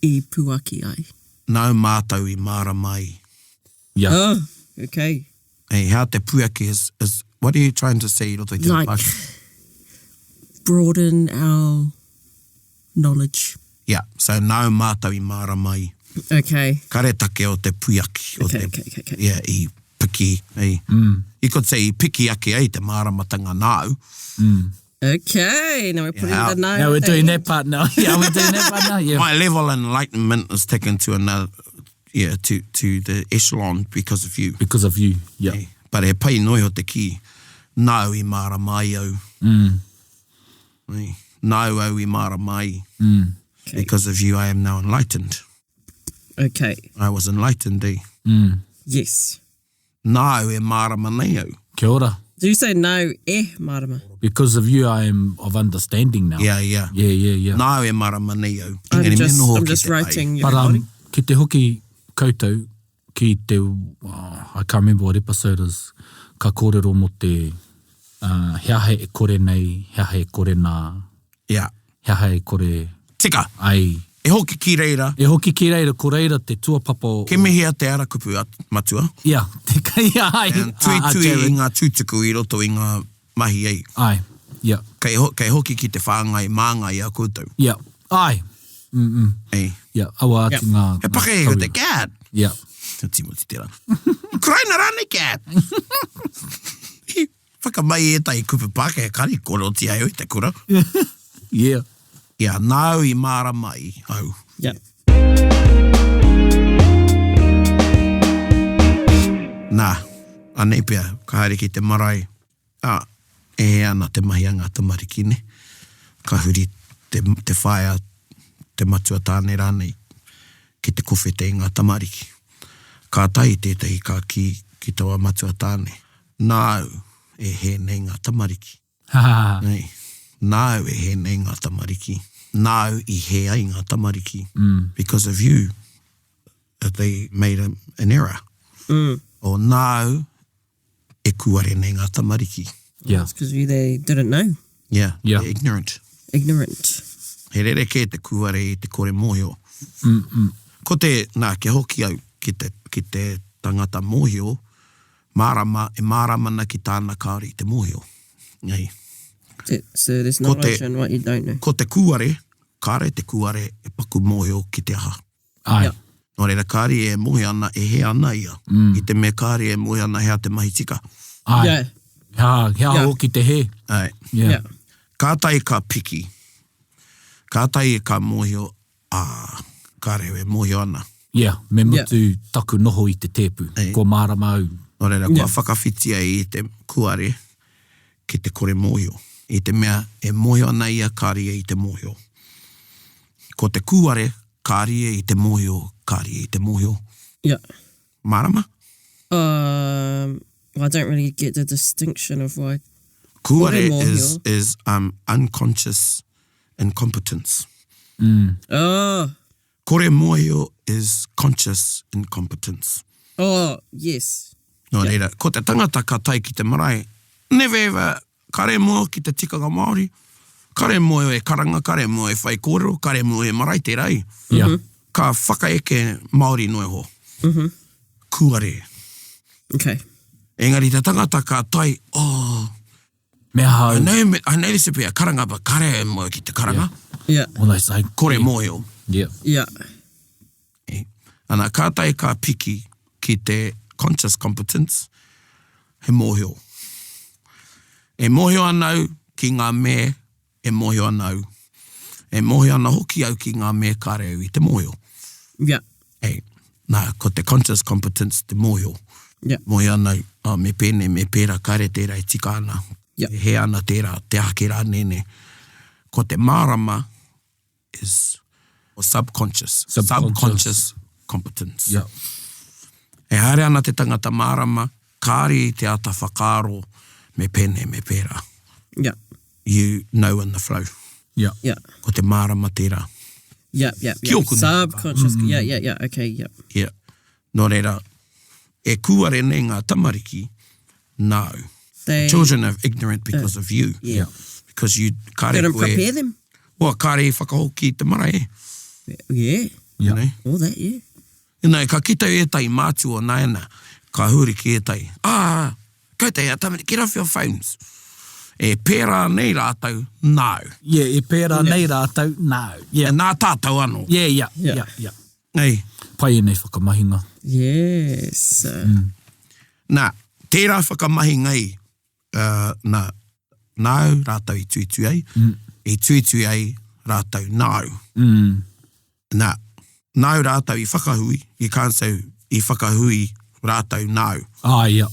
i puaki ai. Nāu mātou i mārama ai. Yeah. Oh, okay. Hey, hea te puaki is, is, what are you trying to say i roto i te Like, Pākehā? broaden our knowledge. Yeah, so nāu mātou i mārama ai. Okay. Karetake o te puiaki. O Okay, te, okay, okay, okay. Yeah, i piki, i, mm. you could say i piki ake ai te māramatanga nāu. Okay, now we're putting Yeah. the nāu. Now we're at the doing end. that part now. Yeah, we're doing that part now. Yeah. My level of enlightenment is taken to another, yeah, to, to the echelon because of you. Because of you. Yeah. Eh, But he pai noa iho te kī, nāu i mārama ai au. Mm. Eh, Nāu au i mārama ai. Mm. Okay. Because of you I am now enlightened. Okay. I was enlightened, eh? Mm. Yes. Nāu e mārama nei au. Kia ora. Do you say nāu e mārama? Because of you I am of understanding now. Yeah, yeah. Yeah, yeah, yeah. Nāu e mārama nei au. I'm Engari me just, noho I'm ki just te ai. writing. But everybody. um, ki te hoki koutou ki te, oh, I can't remember what episode is, ka kōrero mō te uh, he aha e kore nei, he aha e kore nā, Yeah. he aha e kore Tika. ai. E hoki ki reira. E hoki ki reira, ko reira te tuapapa o... Kimihia te ara kupu a matua. Ia, te kai ai. And tuitui i ngā tūtuku i roto i ngā mahi ei. Ai, ia. Kei, ho, kei hoki ki te whāngai māngai i a koutou. Ia, ai. Mm -mm. Ei. Ia, aua atu ngā... He pakehe ko te cat. Ia. Te Timoti tērā. Kuraina rānei cat! Whakamai ētahi kupu Pākehā kare korotia au i te kura. Yeah. Ia, nāu i mārama ai au. Yeah. Nā, anei pea, ka haere ki te marae, ā, e hē ana te mahi a ngā tamariki, nē. Ka huri te, te whaea, te matua tāne rānei, ki te kowhete i ngā tamariki. Kātahi tētahi ka kī ki taua matua tāne, Nāu e hē nei ngā tamariki. Nei. Nāu e hē nei ngā tamariki. Nāu i hē ai ngā tamariki. Because of you, they made a, an error. Mm. Or nāu e kūare nei ngā tamariki. Yeah. It's because they didn't know. Yeah, Yeah. they're ignorant. Ignorant. He rerekē te kūare i te kore mōhio. Mm -mm. Ko te, nā, kia hoki au ki te, ki te tangata mōhio, mārama, e mārama ana ki tāna kāore i te mōhio. Nei. So there's Ko te- knowledge in what you don't know. Ko te kūare, kāre te kūare e paku mōhio ki te aha. Ai. Yeah. Nō reira, kāre e mōhio ana, e hē ana ia, mm. i te mea kāre e mōhio ana he aha te mahi tika. Ai. Yeah. He aha, he aha Yeah. hoki te hē. Ai. Yeah. Yeah. Kātahi ka piki, kātahi ka mōhio, ā, kāre au e mōhio ana. Yeah, me mutu yeah. taku noho i te tēpu. Ei. Kua mārama au. Nō reira, kua Yeah. whakawhitia i te kuare ki te kore mōhio. I te mea e mōhio ana ia, kāre ia i te mōhio. Ko te kūare, kāre ia i te mōhio, kāre ia i te mōhio. Yeah. Mārama? Um, well, I don't really get the distinction of why. Kūare Kore mōhio. is, is um, unconscious incompetence. Oh. Kore mōhio is conscious incompetence. Oh, yes. Nō reira, ko te tangata ka tae ki te marae, never ever, kare mōhio ki te tikanga Māori, kare mōhio e karanga, kare mōhio e whaikōrero, kare mōhio e marae tērā i. Yeah. Ka whakaeke Māori noa iho. Kūare. Okay. Engari te tangata ka tae, oh, Me aha I au? know, I know this to be a karanga, but kare mōhio ki te karanga. Yeah. All those like, Kore mōhio. Yeah. Yeah. E. Ana, kātahi ka piki ki te conscious competence, he mōhio. E mōhio ana au ki ngā me e mōhio ana au. E mōhio ana hoki au ki ngā me kāre au i te mōhio. Yeah. E, nā, ko te conscious competence te mōhio. Yeah. Mōhio ana au, oh, me pēnei, me pērā, kāre tērā e tika ana. Yeah. E hē ana tērā, te aha kē rānei, nē. Ko te mārama is subconscious. Subconscious. Subconscious competence. Yeah. E haere ana te tangata mārama, kāre i te āta whakaaro me pēnei, me pērā. Yeah. You know in the flow. Yeah. Yeah. Ko te mārama tērā. Yeah, yeah, Ki yeah. ōku nei whakaaro. Subconscious. Yeah, yeah, yeah. Okay, yeah. Yeah. Nō reira, e kūare nei ngā tamariki nāu. They Children are ignorant because of you. yeah. Because you kāre Didn't koe... prepare them. Well, kāre i whakahoki i te marae, eh. Yeah. Yeah. Nei? All that, yeah. Ina, ka kite ētahi mātua o nāiana, ka huri ki ētahi, Ā, koutou e tamariki, get off your phones. E pērā nei rātou nāu. Yeah, e pērā nei rātou nāu. Yeah. Nā tātou anō. Yeah, yeah, Yeah. yeah, yeah. Nei. Pai ēnei whakamahinga. Yes. Nā, tērā whakamahinga i, uh, nā, nāu rātou i tuitui ai, i tuitui ai rātou nāu. Mm. Nā, nāu rātou i whakahui, you can't say i whakahui rātou nāu. Ah, yeah.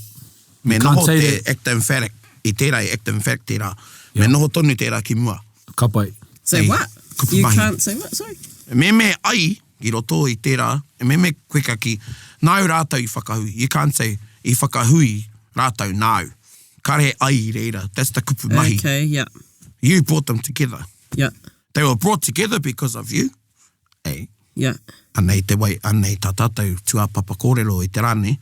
Me You can't noho say te that. act emphatic, i tērā i act emphatic tērā, me noho tonu tērā ki mua. Ka pai. Say Hey, what? kupu You mahi. can't say what? Sorry. Me me ai i roto i tērā, me me koe ka kī, nāu rātou i whakahui, you can't say i whakahui rātou nāu. Kāre he ai i reira, that's the kupu mahi. Okay, yeah. You brought them together. Yeah. They were brought together because of you. Ei. Yeah. Anei te wai, anei tā tātou tūāpapa kōrero i te rā nei.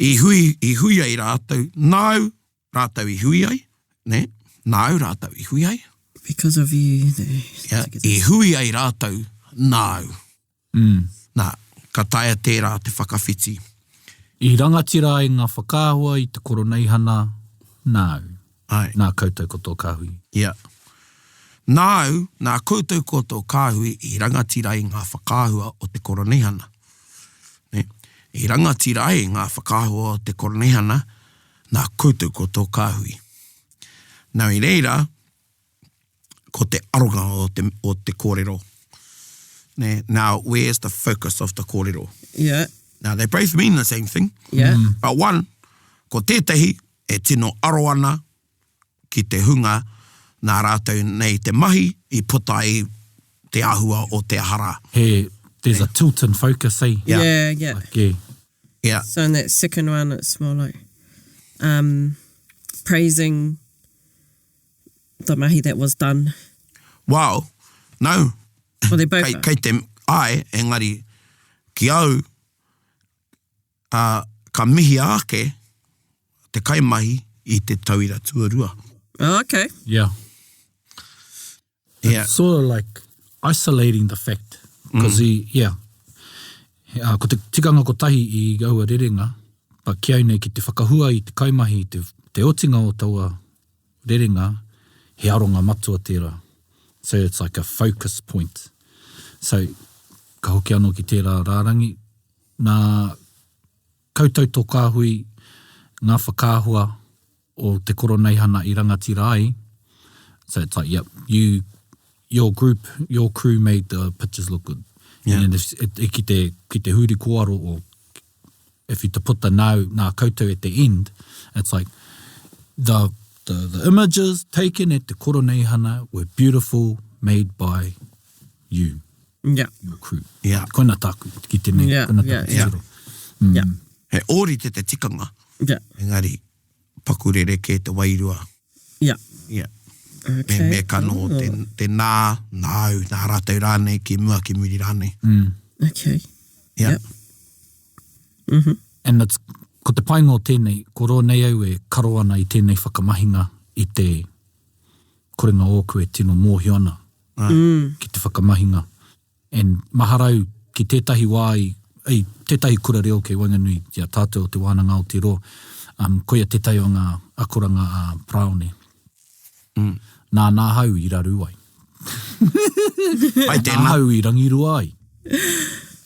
I hui, i hui ai rātou, nāu rātou i hui ai, nē, nāu rātou i hui ai. Because of you. They Yeah, i hui ai rātou, nāu. Mm. Nā, ka taea tērā te whakawhiti. I rangatira ai ngā whakaahua i te Koroneihana nāu. Āe. Nā koutou ko tō kāhui. Yeah. Nāu, nā koutou ko tō kāhui i rangatira ai ngā whakaahua o te Koroneihana. Nē? I rangatira ai ngā whakaahua o te Koroneihana nā koutou ko tō kāhui. Nā i reira, ko te aronga o te, o te kōrero. Nē? Now, where's the focus of the kōrero? Yeah. Now, they both mean the same thing. Yeah. But one, ko tētahi e tino aro ana ki te hunga nā rātou nei te mahi i puta ai te āhua o te aha rā. He, there's a tilt in focus, eh? Yeah. Yeah, yeah. Like, yeah. Yeah. So in that second one, it's more like um, praising the mahi that was done. Well, no. Well, they both Kei, are. kei te, ai, engari, ki au, uh, ka mihia ake te kaimahi i te tauira tuarua. Oh, okay. Yeah. Yeah. It's sort of like isolating the fact. Because he, yeah. Uh, ko te tikanga kotahi i aua rerenga, but ki au nei ki te whakahua i te kaimahi, te, te otinga o taua rerenga, he aronga matua tērā. So it's like a focus point. So, ka hoki anō ki tērā rārangi, nā koutou tō kāhui ngā whakaahua o te Koroneihana i rangatira ai, so it's like, yep, you, your group, your crew made the pictures look good. Yeah. And then if, e, e ki te, ki te huri kōaro o, if you to put the nāu, nā koutou at the end, it's like, the, the, the images taken at te Koroneihana were beautiful, made by you, Yeah. your crew. Yeah. Koina tāku, ki tēnei, Yeah, koina tāku yeah, yeah. titiro. Yeah. He ōrite te tikanga, Yeah. engari paku rerekē te wairua. Yeah. Yeah. Okay. Me, me ka noho te, te nā, nāu, nā rātou rānei, ki mua, ki muri rānei. Okay. Yeah. Yep. Mm-hmm. And it's, ko te painga o tēnei, ko roa nei au e karo ana i tēnei whakamahinga i te korenga ōku e tino mōhio ana mm. ki te whakamahinga. And mahara au ki tētahi wā i, i tētahi kura reo kei waenganui i a tātou o Te Wānanga Aotearoa, um, koia tētahi o ngā akoranga a Paraone. Mm. Nāna ahau i raru ai. Pai tēnā. Nāna ahau i rangirua ai.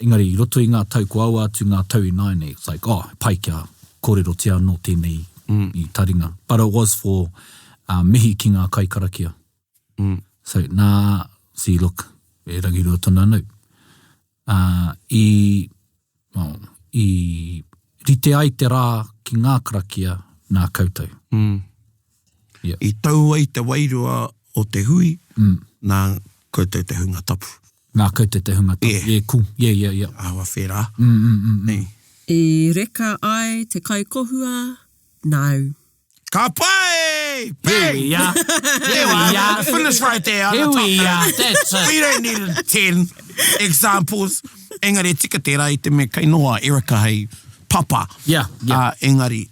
Engari, i roto i ngā tau, kua aua atu ngā tau ināianei, it's like, oh, pai kia kōrerotia anō tēnei mm. i taringa. But it was for uh, mihi ki ngā kaikarakia. Mm. So, nā, see, look, e rangirua tonu anau. Uh, i, well, i rite ai te rā ki ngā karakia nā koutou. Mm. Yeah. I tau ai te wairua o te hui, mm. nā koutou te hunga tapu. Nā koutou te hunga tapu. Yeah. Yeah, cool. Yeah, yeah, yeah. Awa whērā. Mm, mm, mm, mm. Nei. I reka ai te kaikohua, nāu. Ka pai! Here Bang! we are. Here we are. Finish right there. Here we are. That's it. We don't need 10 examples. Engari, tika tērā i te mea kei noa Erica hei papa. Yeah, yeah. Engari,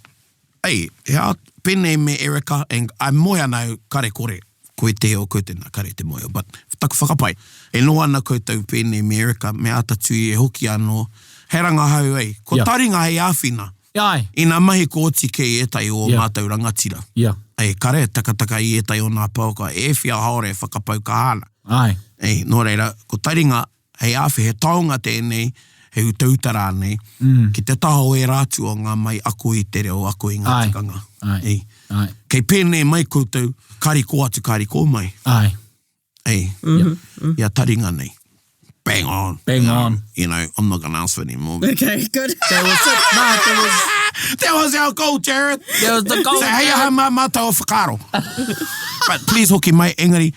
ei, he a, pēnei me Erica, and I moe ana au, kare kore, koe te o koe tēnā, kare te moe o, but taku whakapae, e noho ana koutou pēnei me Erica, me āta tui e hoki anō, he rangahau, ei, ko Yeah. taringa hei āwhina. Ae. Ina mahi ko oti kē i ētahi o ō Yeah. mātou rangatira. Yeah. Ei, kare e takataka i ētahi o nā pouaka e whia haora e whakapau kaha ana. Ae. Ei, nō reira, ko taringa hei āwhi, he taonga tēnei, he utauta rānei, ki te taha o ērā atu o ngā mai ako i te reo, ako i ngā Ae. tikanga. Ae. Ei. Ae. Kei pēnei mai koutou, kari kō atu, kari kō mai. Ae. Ei, Yeah. i a taringa nei. Bang on. Bang on. You know, I'm not gonna ask for any more. Okay, good. That was it. Nah, that was, That was our goal, Jared. that was the goal. So hei aha mā mātou o whakaaro. But please hoki mai, engari,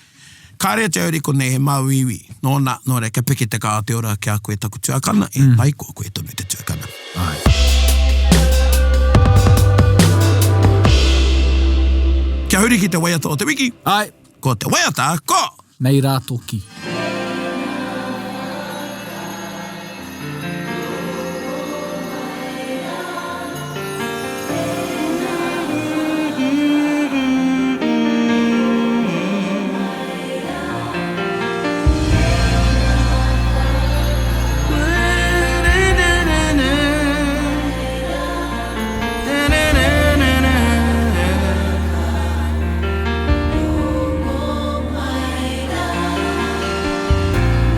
kāre a Jared i konei he māuiui. Nōna, nō reira, kia piki te kaha te ora ki a koe taku tuakana, e tai ko koe tonu te tuakana. Ae. Kia huri ki te waiata o te wiki. Ae. Ko te waiata, ko! Nei rā toki.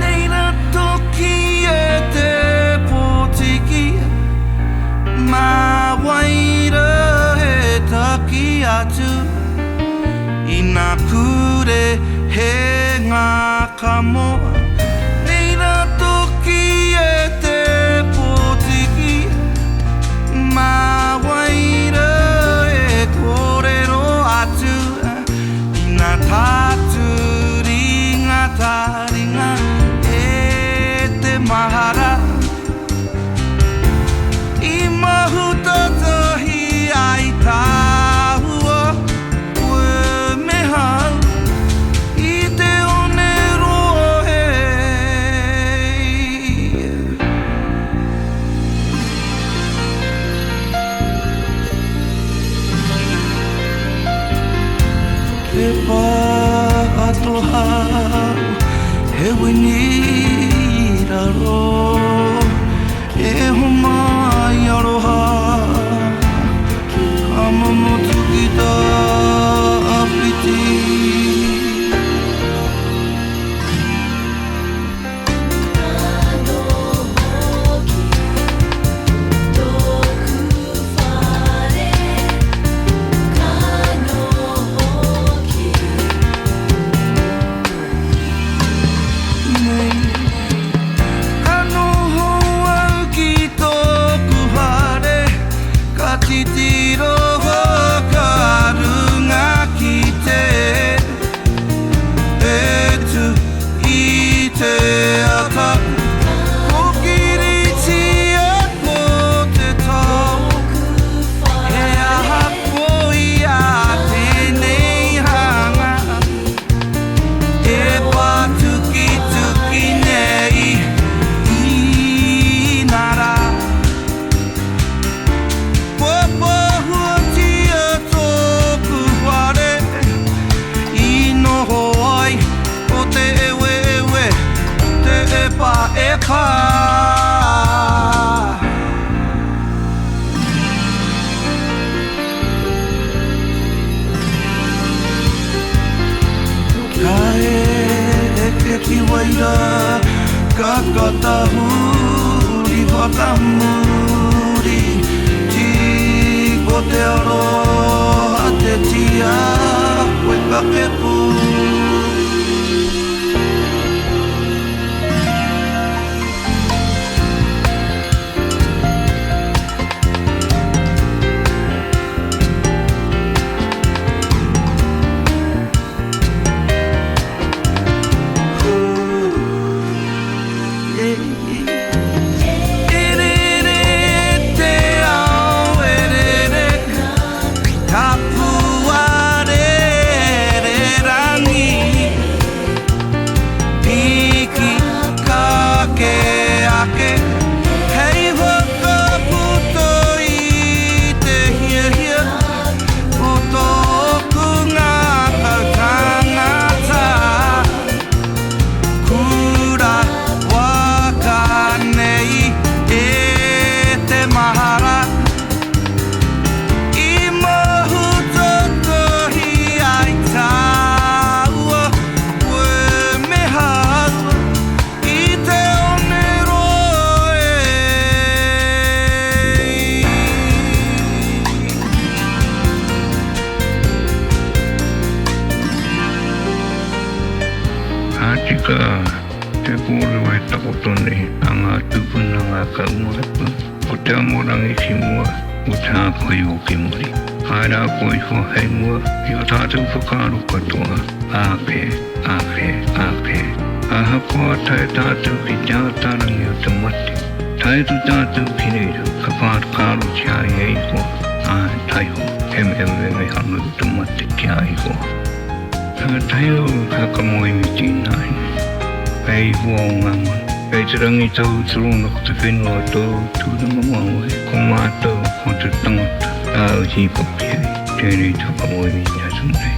Nei rā toki e te pōtiki Mā wai rā he taki atu Ina kure he ngā kamoa Nei rā toki e te pōtiki Mā wai rā e kōrero atu Ina tāturi ngā taringa e te mahara I mahuta tahi ai tāua Ue me hau i te one roa he Ke pātohau, he wini i raro, e homai aroha, ka momotu ki tāwhiti. Nei, ka noho Tahuri whakamuri Tiko te aroha te tia Koe pakepu. E rere te ao e rere Ka puare rangi Piki kake ake Hei whakaputa i te hiahia O tōku ngākau tangata Kura waka nei e te mahara I mahuta tahi ai tāua Koe me hāua i te one roa e. Ka tika te kōrero e takoto nei a ngā tūpuna, ngā kaumātua, ko te amorangi ki mua, ko te hāpai o ki muri. Āe rā ko Ihowa hei mua i ō tātou whakaaro katoa, āke, āke, āke. Ahakoa tae tātou ki te ātarangi o te mate, tae atu tātou ki reira, ka whakaarotia ai e Ihowa, āe, taihoa, he mea memehana te mate ki a Ihowa. Ka taea au ka moemiti ināianei. Hei hoa o ngā manu. Kei te rangi tōu torōna ko te whenua tōu tūranga wawe, ko mātou ko te tangata tāu hīpoki ai, tēnei te whakamoemiti atu nei.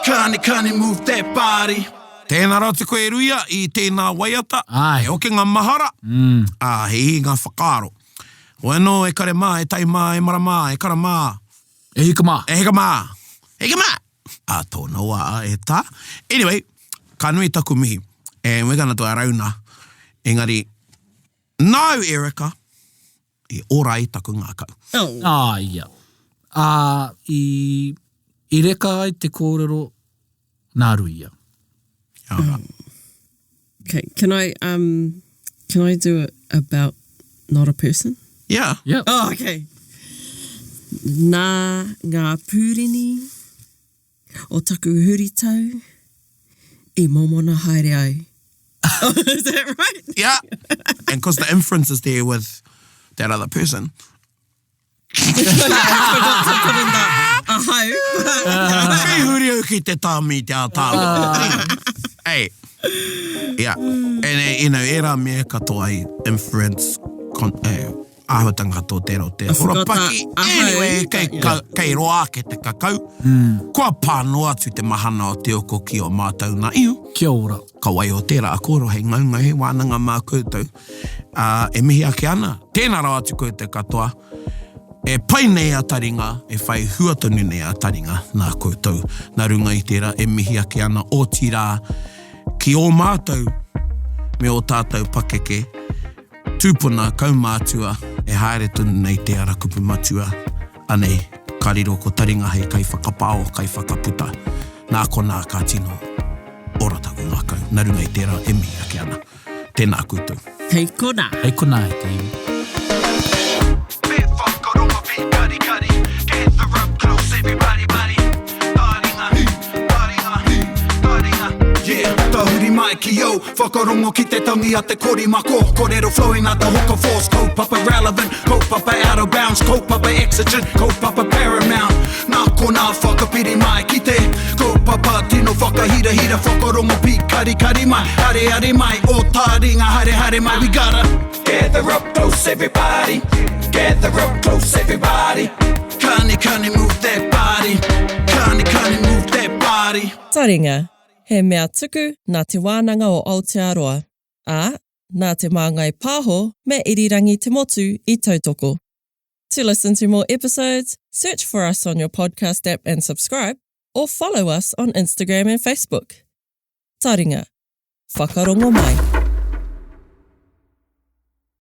Kani kani move that body. Tēnā rā te koe e Ruia i tēnā waiata, Āe. he hokinga mahara, ā, he hīnga whakaaro. Hoi anō e kare mā, e tai mā, e mara mā, e kara mā. E hika mā. E hika mā! Hika mā! Ā tōna wā e tā. Anyway, ka nui taku mihi. And we're gonna do a rauna. Engari, nāu Erica, i ora ai taku ngākau. Oh. Ā, ia. Ā, i, i reka ai te kōrero nā Ruia. Kia ora. Okay, can I, um, can I do it about not a person? Yeah. Yeah. Oh, okay. Nā ngā pūrini o taku huritau i mōmona haere ai. Is that right? Yeah. And because the inference is there with that other person. I forgot to put in that. ahau. Kei huri au ki te tāmi i te ātaahua. Ei, yeah. And, eh, you know, ērā mea katoa i inference, con, eh, āhuatanga katoa tērā o te horopaki. Anyway, kei, ka, kei roa ake te kakau. Kua pā noa atu te mahana o te oko ki o mātou nā ihu. Kia ora. Ka waiho tērā kōrero hei ngaungau, hei wānanga mā koutou. Ā, e mihi ake ana, tēnā rawa atu koutou katoa. E pai nei a taringa, e whai hua tonu nei a taringa nā koutou. Nā runga i tērā e mihi ake ana, otirā, ki ō mātou me ō tātou pakeke, tūpuna, kaumātua, e haere tonu nei te ara kupu matua, anei, ka riro ko taringa hei kaiwhakapao, kaiwhakaputa. Nā konā ka tino ora taku ngākau, nā runga i tērā e mihi ake ana. Tēnā koutou. Hei konā. Hei konā e te iwi. Me whakarongo pīkarikari Gather up close everybody buddy Taringa, taringa, taringa Yeah, tahuri mai ki au Whakarongo ki te tangi a te korimako Korero flowing like the hook of force Kaupapa relevant, kaupapa out of bounds Kaupapa exigent, kaupapa paramount Nā konā whakapiri mai ki te Kaupapa tino whakahirahira Whakarongo pīkarikari mai Areare mai, ō taringa haere haere mai We gotta gather up close everybody Gather up close everybody Kani kani move that body Kani kani move that body Taringa, He mea tuku nā Te Wānanga o Aotearoa, ā, nā Te Māngai Pāho me Irirangi Te Motu i tautoko. To listen to more episodes, search for us on your podcast app and subscribe, or follow us on Instagram and Facebook. Taringa. Whakarongo mai.